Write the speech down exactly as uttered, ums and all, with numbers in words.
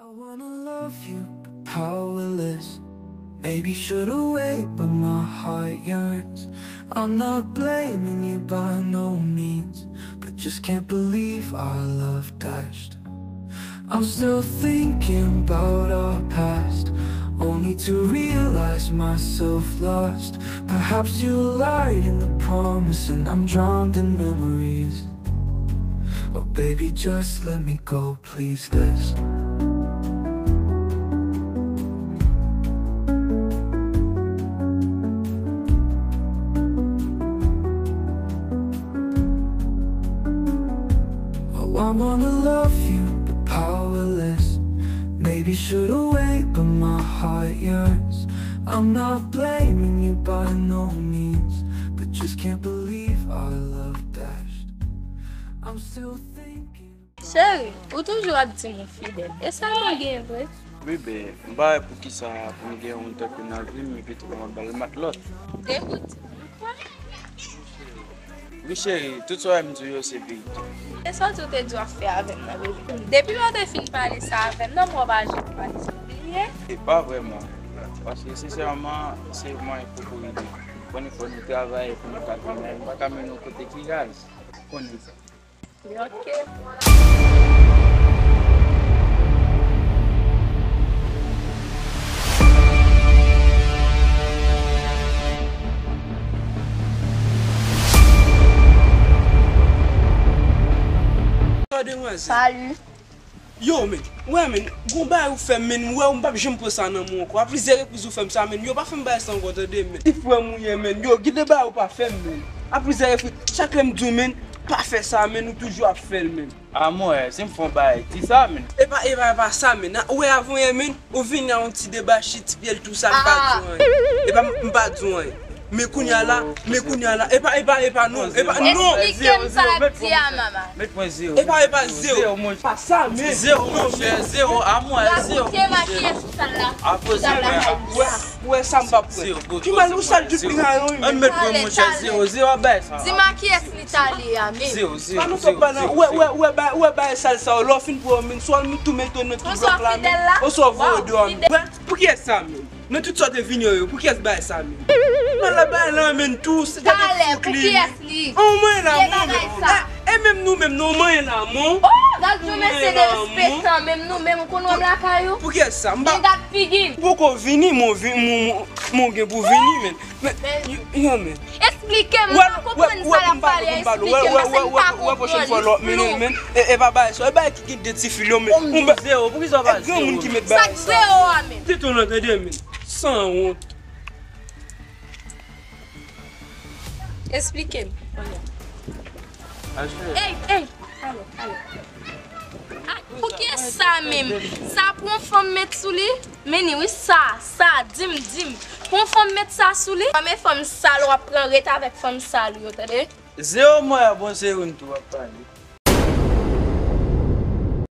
I wanna love you, but powerless. Maybe should away, but my heart yearns. I'm not blaming you by no means, but just can't believe our love dashed. I'm still thinking about our past, only to realize myself lost. Perhaps you lied in the promise, and I'm drowned in memories. Oh, baby, just let me go, please, this. Oh, I wanna love you, but powerless. Maybe should away, but my heart yearns. I'm not blaming you by no means, but just can't believe our love dashed. I'm still thinking. Cheri, ou toujou ap di m ou fidèl. E sa mwen gen vre? Wi, ben, m pa wè poukisa pou m gen yon tankou nan vi m, epi tou mwen ba l matlòt. Degoute. Wi, cheri, tout sa w di m yo se verite. E sa w di w te di w ap fè avè m nan, bebe? Depi lè w te fin pale sa avè m nan, mwen pa janm pale sa, w bliye? E pa vrèman. Paske, sensèman, se mwen ki poko ede. Konnen fò nou travay pou nou ka vin la, m pa ka mennen w kote ki raz. Konnen sa. Ok. Salut. Yo, men, wè, men, gon bagay ou fè m, men, m wè w, m p ap janm pran sa nan men w ankò. A plizyè repriz ou fè m sa, men, yo pa fè m bagay sa ankò, tande, men. Ti frè m ou ye, men, yo, gen de bagay ou pa fè m, men. A plizyè repriz, chak lè m di w, men, pa fè sa, men, ou toujou ap fè l, men. A mwen, si m fè yon bagay, di sa, men. E pa, e pa, e pa sa, men. Ou wè avan yè, men, ou vini a yon ti debachi, ti pyèl, tou sa, m pa di w anyen. E pa, m pa di w anyen. Men kounye a la, men kounye a la. E pa, e pa, e pa, non, e pa, non. Eksplike m sa l ap di a, mama. Met mwen zewo. E pa, e pa zewo. Zewo, mon chè. Pa sa, men. Zewo, mon chè, zewo. A mwen, zewo. Koute, ma kiyès ou sa la? Apre zewo, men. Ou wè, ou wè sa m p ap pran. Zewo, pi mal ou sal tout li rayon, men. Ann met mwen, mon chè, zewo, zewo, a bay sa. Di ma kiyès li t ale a, men. Zewo, zewo. Pa nou t ap pale, ou wè, ou wè, ou wè, ba, ou wè bagay sal sa yo, lè w fin pran yo, men, swa m tou mete yo nan ti blòk la, men, oswa voye yo deyò, men. Wè, pou kiyès sa, men? Nan tout sa w te vini yo, pou kiyès bagay sa, men? Nan la bagay la, men, tou, se gade fout li, men. An mwen la, mwen, men. E, e menm nou menm, non, mwen la, mon. Oh, gad yon mesye derespektan, menm nou menm, ou konn wè m lakay ou? Pou kiyès sa? M pa. Men gad figi l. Ou poko vini, mon, vi-, mon, mon, mon gen pou vini, men. Men, yo, yo, men. Eksplike m, mwen pa konprann sa l ap pale, eksplike m, paske m pa konprann li flou. E, e pa bagay sa, e bagay ki gen de ti fi yo, men. Ou m di zewo, poukisa w pa zewo? Granmoun ki met bagay sa. Sa k zewo a, men? Tèt ou nan tande, men. Sanwont. Eksplike m. Ey, ey, ale, ale. Ah, pou kiyès sa menm? Sa pou yon fanm met sou li? Men ni wi, sa, sa, di m, di m. Pou yon fanm met sa sou li? Fanm e fanm sal, w ap pran ret avèk fanm sal yo, tande? Zewo mwen, bon, se youn tou w ap pale.